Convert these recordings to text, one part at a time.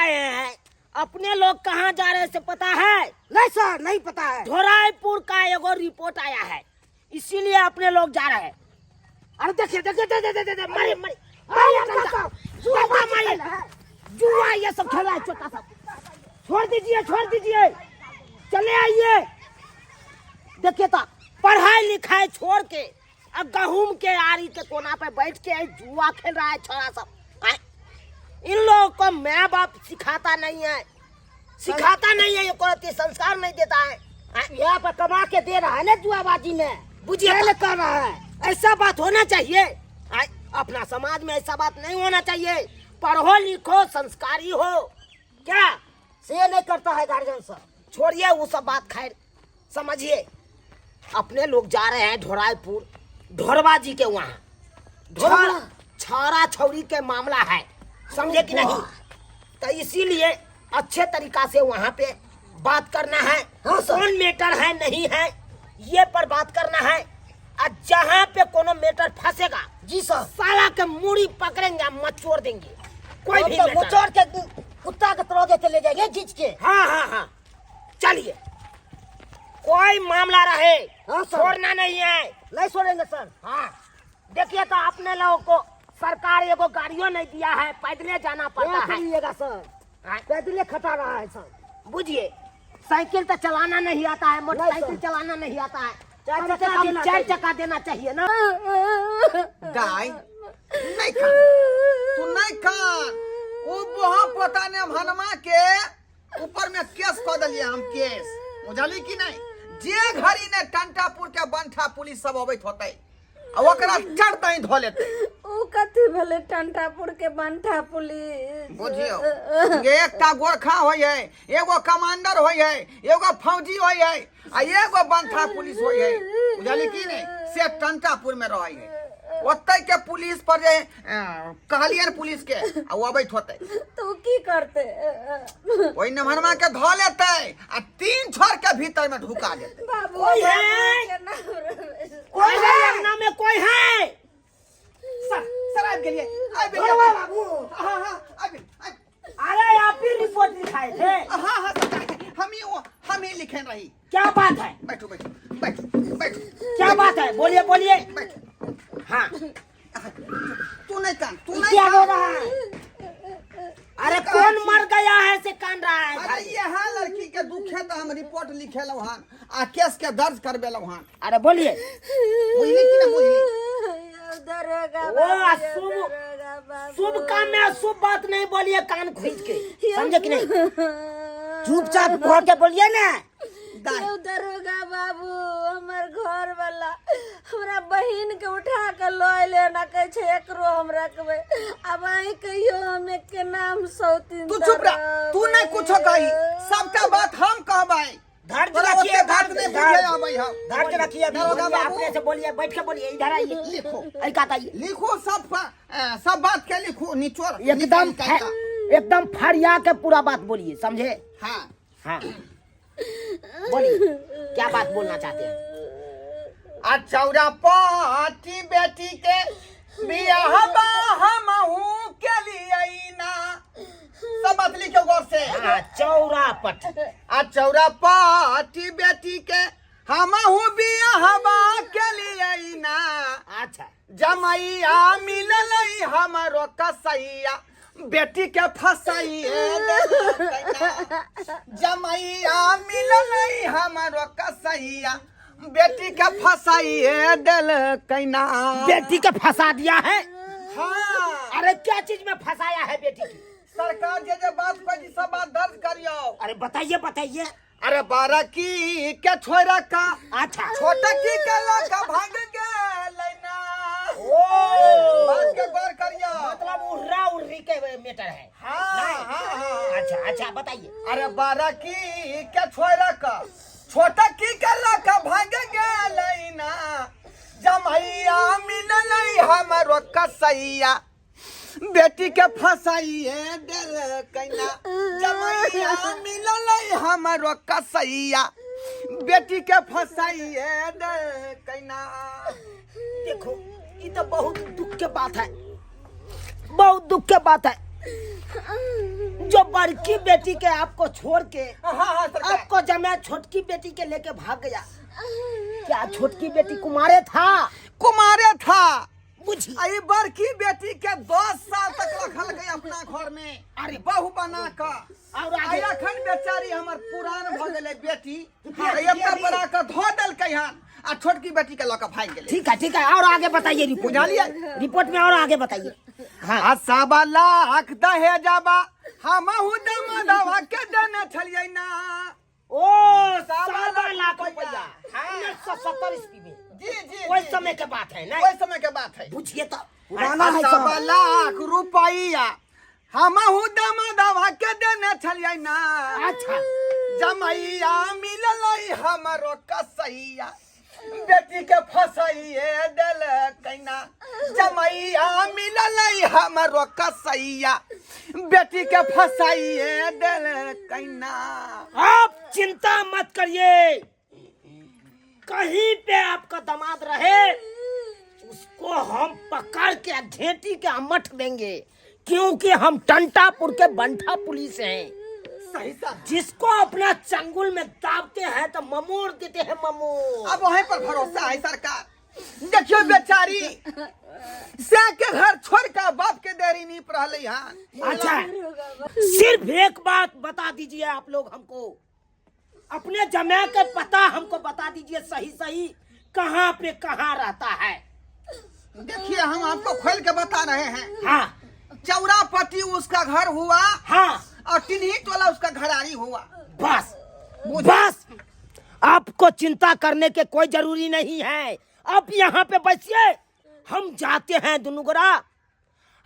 रहे हैं। अपने लोग कहाँ जा रहे हैं से पता है? नहीं सर, नहीं पता है। धोराईपुर का एगो रिपोर्ट आया है, इसीलिए अपने लोग जा रहे हैं। अरे देखिए देखिए देखिए देखिए देखिए, मारिए मारिए मारिए, डंडा, डंडा मारिए। जुआ ये सब खेल रहा है छोटा सा। छोड़ दीजिए, छोड़ दीजिए, चले आइए। देखिए तो पढ़ाई लिखाई छोड़ के अब गहूम के आरी के कोना पे बैठ के जुआ खेल रहा है छोरा सब। आय, इन लोगों को माँ बाप सिखाता नहीं है, सिखाता नहीं है, ये कोई संस्कार नहीं देता है। आय, यहाँ पर कमा के दे रहा है ना जुआबाजी में, बुझिए खेल तो। कर रहा है। ऐसा बात होना चाहिए। आय, अपना समाज में ऐसा बात नहीं होना चाहिए। पढ़ो लिखो, संस्कारी हो। क्या से नहीं करता है गार्जियन सर। छोड़िए वो सब बात, खैर समझिए अपने लोग जा रहे हैं ढोराईपुर ढोरवा जी के वहाँ। ढोरवा? छौरा छौरी के मामला है, समझे कि नहीं? तो इसीलिए अच्छे तरीका से वहाँ पे बात करना है। हाँ सर। कौन मैटर है नहीं है ये पर बात करना है। और जहाँ पे कोनो मैटर फंसेगा जी सर, साला के मूड़ी पकड़ेंगे, मचोड़ देंगे। कोई हम भी तो मैटर। मुचोड़ के कुत्ता के तरह देते ले जाएंगे खींच के। हाँ हाँ हाँ, चलिए कोई मामला रहे हाँ सर। छोड़ना नहीं है। नहीं छोड़ेंगे सर। हाँ देखिए तो अपने लोगों को सरकार एगो गाड़ियों नहीं दिया है, पैदले जाना पड़ता क्या है। करिएगा सर, हाँ, पैदले खटा रहा है सर। बुझिए साइकिल तो चलाना नहीं आता है, मोटरसाइकिल सर। चलाना नहीं आता है, चार कम से चक्का कम देना चार चाहिए। चक्का देना चाहिए ना। गाय नहीं खा, तू नहीं खा। ओ बोहा पोता ने हनुमा के ऊपर में केस कऽ देलियै हम केस, बुझली कि नहीं? जे घड़ी ने टंटापुर के बंठा पुलिस सब अबैत होतै आ ओकरा चढ़ दही धो लेतै। ओ कथी भेलै टंटापुर के बंठा पुलिस? बुझियौ जे एकटा गोरखा होइ है, एगो कमांडर होइ है, एगो फौजी होइ है आ एगो बंठा पुलिस होइ है, बुझली कि नहीं? से टंटापुर में रहै है। ओतै के पुलिस पर जे कहलियन पुलिस के आ ओ अबैत होतै। तू की करते? ओहि नमहरमा के धऽ लेतै आ तीन छोर के भीतर में ढुका देतै। बाबू कोई है? के नाम रहे। कोई है अंगना में? कोई है? सर सर आबि गेलियै, आबि गेलियै। ढोरवा बाबू। हाँ हाँ आबि आबि। अरे आप ही रिपोर्ट लिखाए थे? हाँ हाँ सर, हम ही वो हम ही लिखे रही। क्या बात है? बैठो बैठो बैठो बैठो। क्या बात है, बोलिए बोलिए। बैठो। हाँ तू नहीं कान, तू नहीं क्या हो कान। रहा है? अरे कौन मर गया है से कान रहा है अरे भाई? यह लड़की के दुखे तो हम रिपोर्ट लिखे हन आ केस के दर्ज करबे हन। अरे बोलिए। बुझली कि ना बुझली? दरोगा ओ, बाबू, अशुभ- दरोगा बाबू। शुभ काम में अशुभ बात नहीं बोलिए कान खींच के, समझे कि नहीं? चुपचाप घर के बोलिए ना। दाई। यौ दरोगा बाबू, हमर घर वाला हमरा बहिन के उठा के लऽ एलै ना, कहै छै एकरो हम रखबै। आब अहीं कहियो हम के नाम सौतीन। तू चुप रह, तू नहीं कुछो कही, सबका बात हम कहबै। धैर्य तोरा रखिए, ओते बात धैर्य, नहीं बुझे धैर्य। आबै हम। धैर्य रखिए अभी, दरोगा बोलिए, बाबू। अपने से बोलिए, बैठ के बोलिए, इधर आइए। लिखो। ऐ कात आइए। लिखो सब सब बात के लिखो, निचोड़ एकदम निकाल के। एकदम फरिया के पूरा बात बोलिए, समझे? हाँ हाँ बोलिए, क्या बात बोलना चाहते हैं? आ चौरा पाटी बेटी के बियाह हमहू के लिए ना, सब बात लिखो गौर से। हाँ, चौरा पट। आ चौरा पाटी बेटी के हमहू बियाहबा के लिए ना। अच्छा। जमैया मिलल हमरो कसैया बेटी के फसैया, जमैया मिलल हमरो कसैया बेटी के फसाइए दिल कैना। बेटी के फंसा दिया है? हाँ। अरे क्या चीज में फंसाया है बेटी की? सरकार जे जे बात कही सब बात दर्ज करियो। अरे बताइए बताइए। अरे बारकी के छोरा का अच्छा छोटकी के लगा भाग गेलै ना। ओ बात के गौर करियो। मतलब उर्रा उर्री के मैटर है। हाँ, नहीं? हाँ, हाँ। अच्छा अच्छा बताइए। अरे बारकी के छोरा का छोटकी के लगा भाग गेलै ना, जमैया मिललै हमरो कसैया बेटी के फसाइए दिल कैना, जमैया मिललै हमरो कसैया बेटी के फसाइए दिल कैना। देखो ये तो बहुत दुख के बात है, बहुत दुख के बात है। जो बड़की बेटी के आपको छोड़ के हाँ हाँ सरकार आपको जमा छोटकी बेटी के लेके भाग गया। क्या छोटकी बेटी कुमारे था? कुमारे था। बुझी आई बड़की बेटी के 10 साल तक रखल गई अपना घर में। अरे बहू बना के। और आगे आई अखन बेचारी हमर पुरान भ गेलै बेटी, एते बड़ा के धो देलकै हन आ छोटकी बेटी के लऽ के भागि गेलै। ठीक है ठीक है, और आगे बताइए रिपोर्ट। बुझलियै? रिपोर्ट में और आगे बताइए। हाँ। आ 1.25 लाख दहेजबा हमहु दमदवा के देने छलियै ना। ओ 1.25 1.25 लाख रुपया। रुपया 1970 ईस्वी में। जी जी वही जी। समय के बात है ना? ओहि समय के बात है। पूछिए तो पुराना है सब। 1.25 लाख रुपया हमहु दमदवा के देने छलियै ना। अच्छा। जमैया मिललै हमरो कसैया, बेटी के फसैये देलकै ना। जमैया मिललै हमरो कसैया, बेटी के फसैये देलकै ना। आप चिंता मत करिए, कहीं पे आपका दामाद रहे उसको हम पकड़ के घेटी के अमठ देंगे, क्योंकि हम टंटापुर के बंठा पुलिस हैं। सही सर। जिसको अपना चंगुल में दाबते हैं तो ममोड़ देते हैं, ममोड़। अब वहीं पर भरोसा है सरकार। देखियो बेचारी से के घर छोड़ के बाप के देरी नहीं रहले हन। अच्छा सिर्फ एक बात बता दीजिए आप लोग हमको, अपने जमा के पता हमको बता दीजिए सही सही, कहाँ पे कहाँ रहता है। देखिए हम आपको खोल के बता रहे हैं। हाँ। चौरापट्टी उसका घर हुआ। हाँ। और टिन्ही टोला उसका घरारी हुआ। बस बस, आपको चिंता करने के कोई जरूरी नहीं है। आप यहाँ पे बसिए, हम जाते हैं दोनों गोरा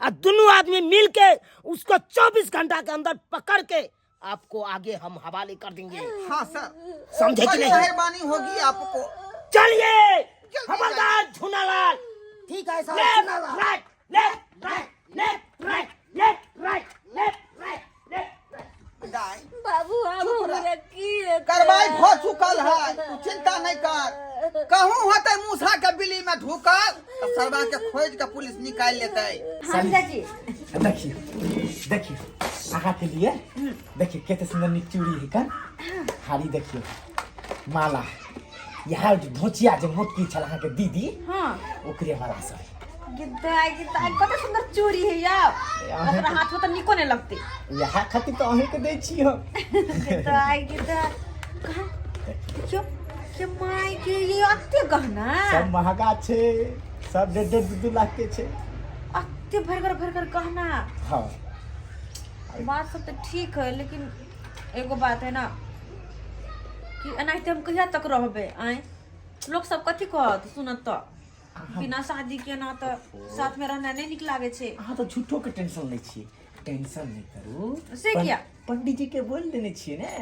और दोनों आदमी मिल के उसको 24 घंटा के अंदर पकड़ के आपको आगे हम हवाले कर देंगे। हाँ सर। समझे कि बड़ी नहीं? मेहरबानी होगी आपको। चलिए जल्दी हवलदार झूनालाल। ठीक है sir. Left right left right left right left right left right left right. दाई। बाबू अब हमरा की हेतै? कार्रवाई हो चुकल है, तू चिंता नहीं कर। कहूँ होते मूसा के बिली में ढुकल तो सरवा के खोज के पुलिस निकाल लेते। हाँ चाची। देखियो देखियो अहाँ के लिए देखियो कते सुंदर नीक चूड़ी है कन हारी। देखियो माला, यहाँ धोचिया जे मोटकी छल अहाँ के दीदी। हाँ। ओकरे वाला सब। गिद्दा गिद्दा कते सुंदर चूड़ी है यार। ओकरा हाथ में तो निको नहीं लगते। यहाँ खातिर तो अहीं के दै छी हम। गिद्दा गिद्दा कहाँ देखियो के my के ये अते गहना सब महंगा छे, सब 1.5 1.5 2-2 लाख के छे। अते भरगर भरगर गहना। हाँ बात सब तो ठीक है, लेकिन एगो बात है ना कि एनाहिते हम कहिया तक रहबे? आए लोग सब कथी कहत सुनत तो बिना शादी के ना तो साथ में रहना नहीं निक लागे छे। अहाँ तो झूठो के टेंशन लै छियै, टेंशन नहीं करू। से किया? पंडित जी के बोल देने छियै ने,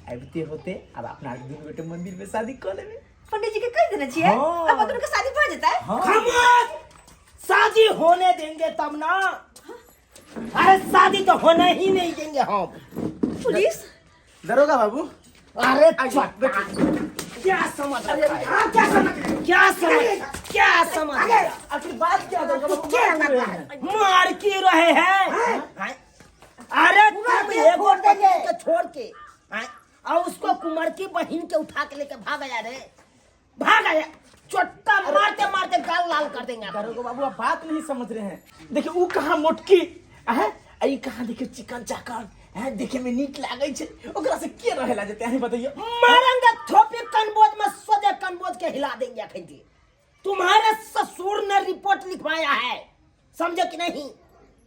आबिते होते अब अपना दुनू गोटे मंदिर में शादी कऽ लेबै। पंडित जी के कह देने छियै? हाँ। अब दुनू के शादी भऽ जेतै? हाँ। खामोश, शादी होने देंगे तब ना। अरे शादी तो होने ही नहीं देंगे हम। पुलिस दरोगा बाबू। अरे क्या समझ रखा है? क्या समझ क्या समझ क्या समझ आखिर बात क्या दरोगा बाबू? क्या मार क्यों रहे हैं? मार क्यों रहे हैं? अरे तुम एगो के छोड़ के और उसको कुमार की बहन के उठा के लेके भाग गया रे, भाग गया। चोट्टा मारते मारते गाल लाल कर देंगे। दरोगा बाबू आप बात नहीं समझ रहे हैं। देखिए वो कहाँ मोटकी है, ई कहाँ देखिए चिकन चाकन है, देखे में नीक लागै छै, ओकरा से के रहेला जेतै अहीं बताइयो। मारेंगे थोपी कनबोज में सोझे कनबोज के हिला देंगे अखन जी। तुम्हारे ससुर ने रिपोर्ट लिखवाया है, समझे कि नहीं?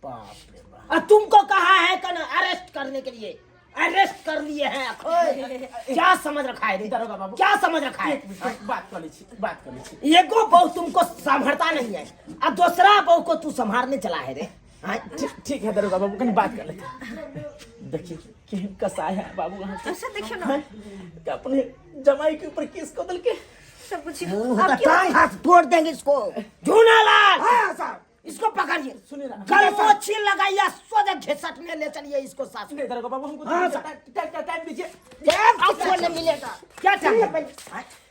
बाप रे बाप। और तुमको कहा है कन अरेस्ट करने के लिए, अरेस्ट कर लिए हैं अखन। क्या समझ रखा है रे? दरोगा बाबू। क्या समझ रखा है? एक मिनट, बात कर लै छी, बात कर लै छी। एगो बहू तुमको संभालता नहीं है और दूसरा बहू को तू संभालने चला है रे। हाँ? ठीक ठीक है दरोगा बाबू, कनी बात कर लेते हैं। देखिए केहन कसाय है बाबू अहाँ के। अच्छा देखियो ना। हैं? कि अपने जमाई के ऊपर केस कऽ देलकै। सब कुछ मुंह अब का क्यों? टांग हाथ तोड़ देंगे इसको। झूनालाल हाँ साहब। इसको पकड़िए। सुनिए ना। कल मोची लगाइए, सोझे घिसटने ले चलिए इसको सास। नहीं दरोगा बाबू हमको हाँ, टाइम टाइम टाइम दीजिए। आपको नहीं मिलेगा। क्या चाहिए?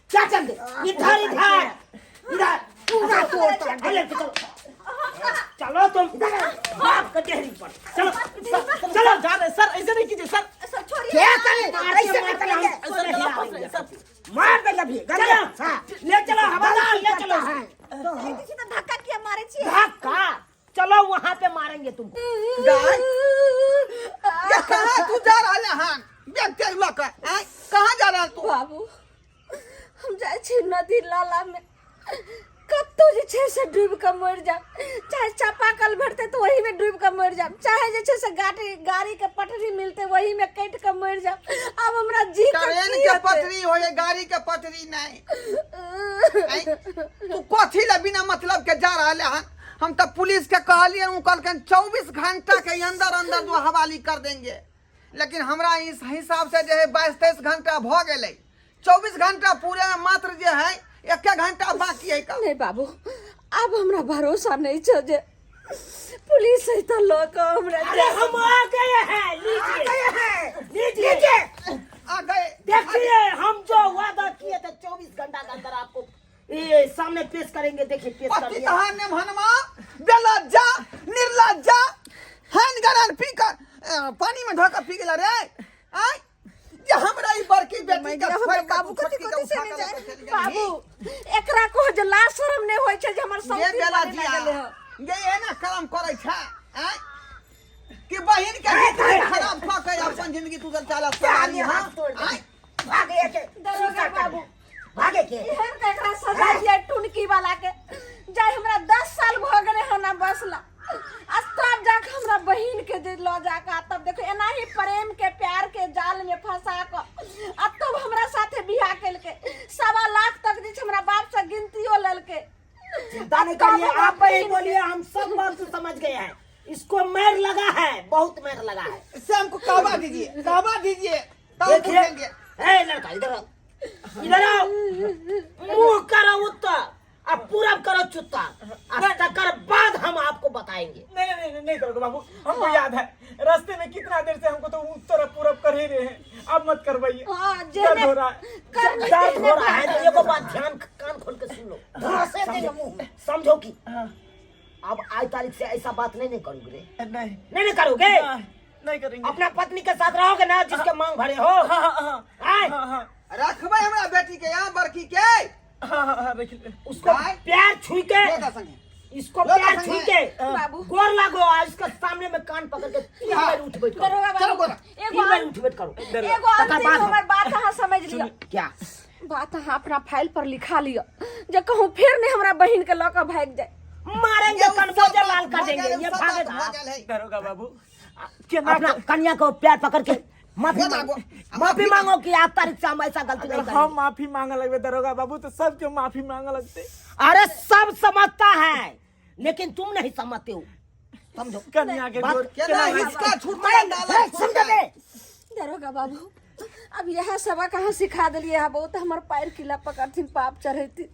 क्या चाहिए? इधर इधर इधर पूरा तोड़। अरे चलो चलो। चलो तुम बाप के देहरी पर चलो चलो। जा रहे सर, ऐसे नहीं कीजिए सर। सर छोड़िए। क्या करे? मार के ऐसे मार के नहीं हम करेंगे। सर गला फंस रहे सर। मार देंगे अभी। चलो ले चलो हवलदार, ले चलो। छी तऽ धक्का किया मारै छी? धक्का, चलो वहां पे मारेंगे तुमको। गाय ये कहाँ तू जा रहा है? बैग तेल लऽ कऽ आँय, कहाँ जा रहा तू? बाबू, हम जाइ छी नदी नाला में, कतौ जे छै से डूबि कऽ मरि जायब। चाहे चापाकल भेटतै तऽ ओहीमे डूबि कऽ मरि जायब, चाहे जे छै से गाड़ी गाड़ीके पटरी मिलतै ओहीमे कटि कऽ मरि जायब। आब हमरा जी कऽ ट्रेन की के हेतै? पटरी होय, गाड़ी के पटरी नहीं। आँय, तू कथी ला बिना मतलब के जा रहा है? हम तो पुलिस के कहलिए, उ कहलकन 24 घंटा के अंदर अंदर दो हवाली कर देंगे, लेकिन हमरा इस हिसाब से जे है 22-23 घंटा भ गेलै। 24 घंटा पूरे में मात्र जे है एक घंटा बाकी है का। नहीं बाबू, आब हमरा भरोसा नहीं छै जे पुलिस है तऽ लऽ कऽ हमरा। अरे हम आ गए हैं, लीजिए लीजिए। आ गए। देखिए, हम जो वादा किए थे 24 घंटा के अंदर आपको ये सामने पेश करेंगे। देखिए, पेश कर पति दिया। तहां ने भनमा बेलज्जा निर्लज्जा हन गरन पी कर पानी में धोकर पी गेला रे। आय जे हमरा ई बड़की बेटी के हमरा छोड़ के बाबू तू कथी छोटकी के कथी से उठा नहि के जाए। लऽ के चलि गेलही। बाबू, एकरा कहो जे लाज शरम नहि होइ छै जे हमर ये सौतीन बेला बने जिया लागल हँ। ये एना काम करै छै आय कि बहिन के जिंदगी खराब कऽ के अपन जिंदगी तू चला चाली हां। हाथ तोड़ दे। आय भागे के। दरोगा बाबू, भागे के। एहन के एकरा सजा दिया टुनकी वाला के जाय। हमरा 10 साल भऽ गेलै हन आ बसला, आ तब जाके हमरा बहिन के जे लऽ जाके आ तब देखो एनाही प्रेम के प्यार के जाल में फंसा कऽ आ तब हमरा साथे बियाह केलकै। 1.25 लाख तक जे छै हमरा बाप से गिनतियो लेलकै। चिंता नहीं तब करिए। हमरा आप नहीं बहिन के- बोलिए, हम सब बात से समझ गए हैं। इसको मैर लगा है, बहुत मैर लगा है। से हमको कहवा दीजिए, कहवा दीजिए तब देखिए पूछेंगे। ए लड़का, इधर आओ, इधर आओ। मुंह करो उत्तर अब पूरब करो चुत्ता, और तकर बाद हम आपको बताएंगे। नहीं नहीं नहीं नहीं दरोगा बाबू, हमको याद है रास्ते में कितना देर से हमको तो उत्तर पूरब कर ही रहे हैं। अब मत करवाइए। हाँ, दर्द जेने हो रहा है। कर दर्द हो रहा है तो एगो बात ध्यान कान खोल के सुन लो। धंसे देंगे मुंह में। समझो कि हाँ, अब आज तारीख से ऐसा बात नहीं नहीं करोगे रे? नहीं। नहीं नहीं करोगे? नहीं, नहीं करेंगे। अपना पत्नी के साथ रहोगे ना, जिसके मांग भरे हो? हाँ हाँ हाँ। आए? हाँ हाँ। रखबै हमरा बेटी के यहाँ बड़की के। हाँ हाँ हाँ, रख ले। उसको भाई। प्यार छुई के लोटा संगे इसको लोटा प्यार संगे। छुई के बाबू। गोर लागो आ इसके सामने में कान पकड़ के तीन हाँ। बार उठ बैठ करो। दरोगा चलो बाबू, गोरा। एगो तीन बार उठ बैठ करो। एगो तकर अंतिम बाद हम- हमर बात अहाँ समझ लिअ। क्या? बात अहाँ अपना फाइल पर लिखा लिअ जे कहूँ फेर नहीं हमरा बहिन के लऽ कऽ भागि जाए। मारेंगे, ये उ सब कनबोजे बात लाल कर भऽ देंगे। गेल, उ ये सब बात भागेगा। भऽ गेल है। दरोगा बाबू, केना अपना कन्या को प्यार पकड़ के माफी गोर मांगो। लागो। माफी मांगो कि आज तारीख से हम ऐसा गलती नहीं अगर हम करेंगे। माफी मांगे लगबे दरोगा बाबू तो सबके माफी मांगे लगते। अरे सब समझता है, लेकिन तुम नहीं समझते हो, समझो। कन्या के बात गोर केना हिसका छूटलै नाला। समझो बे। दरोगा बाबू, अब यह सबक अहाँ सिखा देलियै है बहुत। हमर पैर किला पकड़थिन, पाप चढ़ेथिन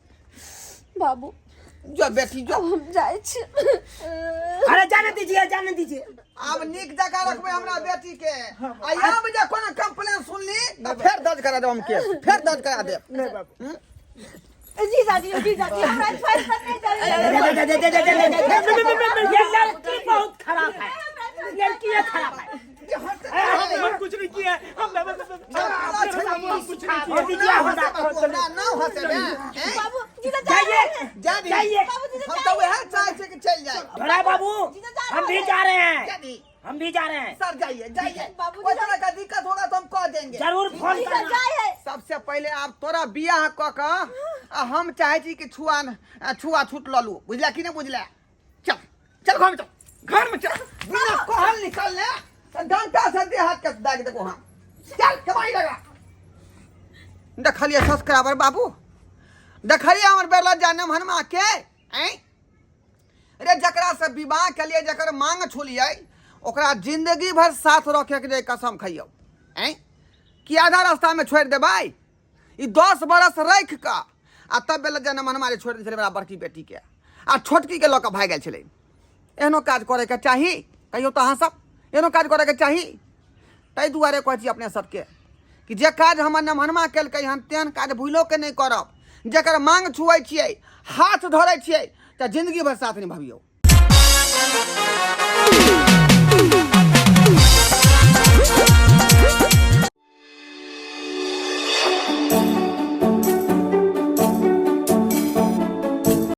बाबू। जो बेटी जो। अब हम जाइ छी। अरे जाने दीजिए, जाने दीजिए। आब नीक जकाँ रखबै हमरा बेटी के आ आब जे कोनो कंप्लेन सुनली तऽ फेर दर्ज करा देब हम केस, फेर दर्ज करा देब। नहीं बाबू। जीजाजी, जीजाजी, हमरा फाइल पर नहीं दे, जाए। दे, दे, दे, दे, दे, दे, दे, दे। ये लड़की बहुत खराब है, लड़की ये खराब है। जे हट। हम कुछ नहीं किया है। हम हम कुछ नहीं किया। और दीजिए हवलदार। ना हंसे हैं। बाबू, जीजा जाइए। जा दी। जाइए। हम तो वह चाहे छे कि चल जाए। बड़ा बाबू, हम भी जा रहे जा हैं। दी। हम भी जा रहे हैं। सर, जाइए जाइए। बाबूजी। कोई तरह का दिक्कत होगा तो हम कह देंगे। जरूर फोन जीजा करना। जाए है। सबसे पहले आप तोरा बियाह कऽ कऽ आ हम चाहे छी कि छुआ छुआ छूट लऽ लू, बुझला कि नहि बुझला? चल चल, घर में चल, घर में चल। बिना कहल निकल ले तऽ डंटा से देह हाथ के दागि देबो हम। चल, कमाई लगा। देखलिए सब्सक्राइबर बाबू, देखलिए हमर बेला जानम हनुमा के ऐं रे, जकरा से विवाह केलिए, जकर मांग छुलिए, ओकरा जिंदगी भर साथ रखे के जे कसम खइयौ ऐं कि आधा रास्ता में छोड़ि देबै? ई 10 बरस राखि कऽ आ तब बेला जनम हमारे छोड़ि दै छलै हमरा बड़की बेटीके आ छोटकीके लऽ कऽ भागि गेल छलै। एहनो काज करैके चाही? कहियौ तऽ अहाँसभ, एहनो काज करैके चाही? ताहि दुआरे कहै छी अपने सबके कि जे काज हमर नमहनमा केलकै हन, तेहन काज भूलो के नहि करब। जकर मांग छुअै छियै, हाथ धरै छियै, तऽ जिंदगी भर साथ निभाबियौ। है।